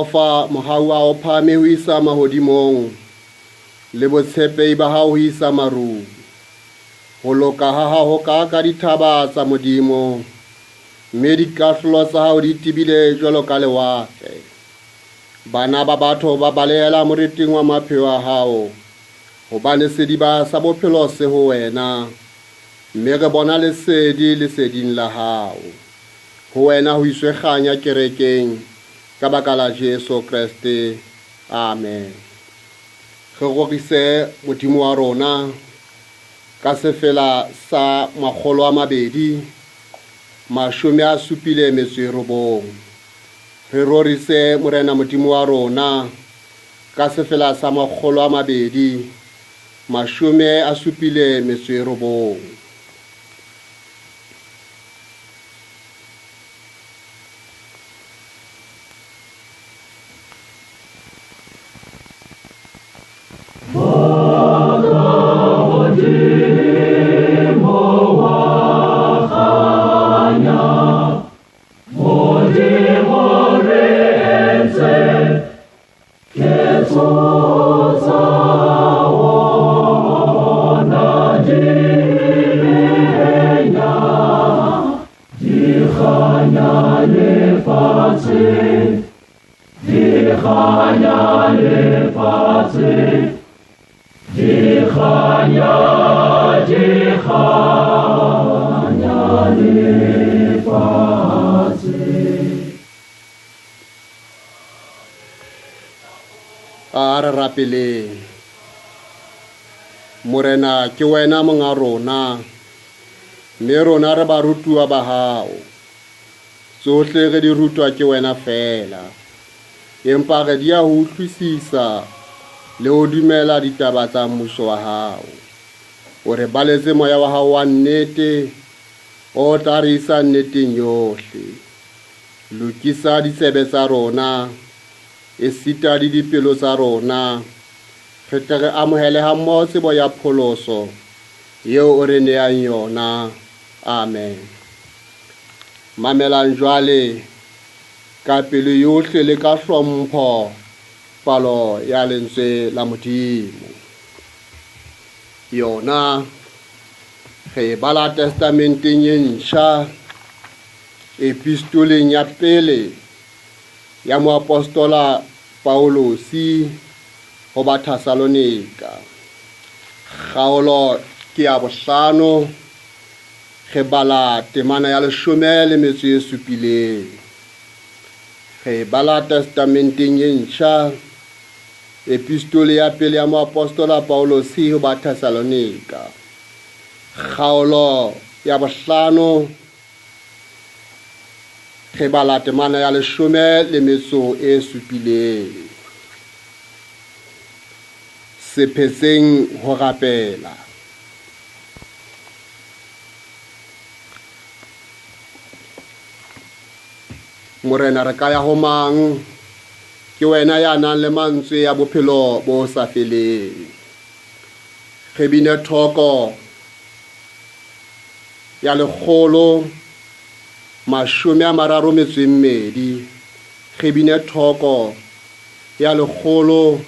Jehova, mohau wa o phahame ho isa mahodimong, le botshepehi ba hao ho isa marung. Ho loka ha hao ho ka ka dithaba tsa Modimo, mme dikahlolo tsa hao di tebile jwalo ka lewatle. Bana ba batho ba balehela moriting wa mapheo a hao, hobane sediba sa bophelo se ho wena, mme re bona lesedi leseding la hao. Ho wena ho iswe kganya kerekeng ka baka la Jesu Kreste. Amen. Re rorise Modimo wa rona ka sefela sa 279. Re rorise Morena Modimo wa rona ka sefela sa 279. A re rapeleng. Morena, ke wena monga rona, mme rona re barutuwa ba hao. Tsohle re di rutwa ke wena feela, empa re di ya ho utlwisisa le ho dumela ditaba tsa mmuso wa hao. O re baletse moya wa hao wa nnete, o tla re isa nneteng yohle. Lokisa ditsebe tsa rona, esita le dipelo tsa rona, re tle re amohele hammoho tsebo ya pholoso eo o re neang yona. Amen. Mamelang jwale ka pelo yohle le ka hlompho palo ya lentswe la Modimo. Yona re bala Testamenteng e ntjha, epistoleng ya pele ya moapostola Paulosi ho Bathesalonika. Kgaolo ke ya 5, re bala temana ya 17. Re bala Testamenteng e ntjha, epistole ya pele ya moapostola Paulosi ho Bathesalonika. Kgaolo ya 5, re bala temana ya 17. Se phetseng ho rapela. Morena, re ka ya ho mang? Ke wena ya nang le mantswe ya bophelo bo sa feleng. Re bine thoko ya 132. Re bine thoko ya 132.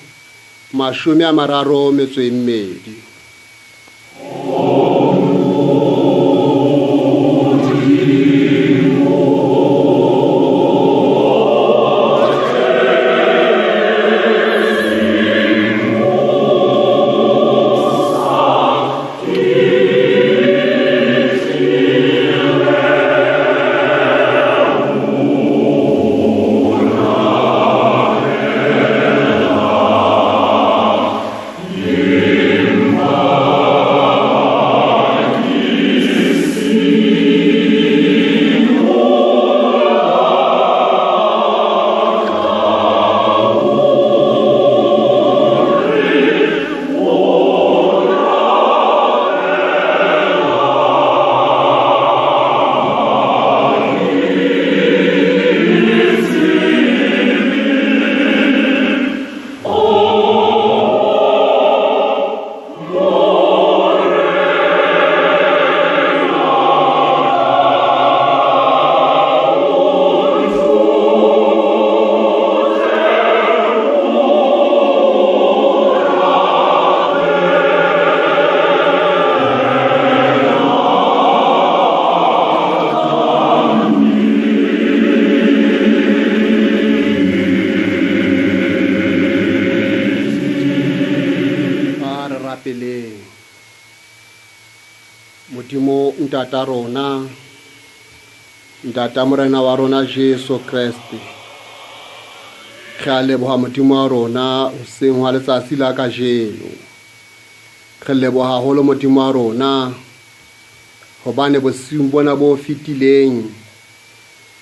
Yeah. Modimo Ntata rona, Ntata Morena wa rona Jesu Kreste. Re a leboha Modimo wa rona hoseng hwa letsatsi la kajeno. Re leboha haholo Modimo wa rona hobane bosiung bona bo fetileng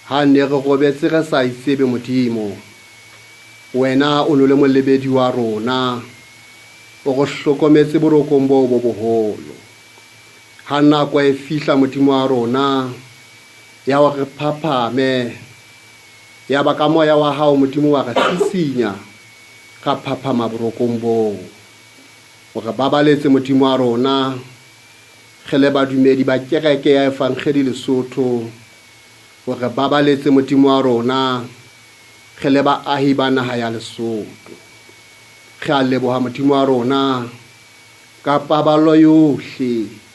ha ne re robetse re sa itsebe Modimo, wena o no le molebedi wa rona, o re hlokometse borokong boo bo boholo. Ha nako e fihla Modimo wa rona ya hore re phaphame, ya ba ka moya wa hao Modimo wa re sisinya, ra phaphama borokong boo. O re babaletse Modimo wa rona, re le badumedi ba kereke ya Evangeli Lesotho. O re babaletse Modimo wa rona, re le baahi ba naha ya Lesotho. Re a leboha Modimo wa rona ka paballo yohle.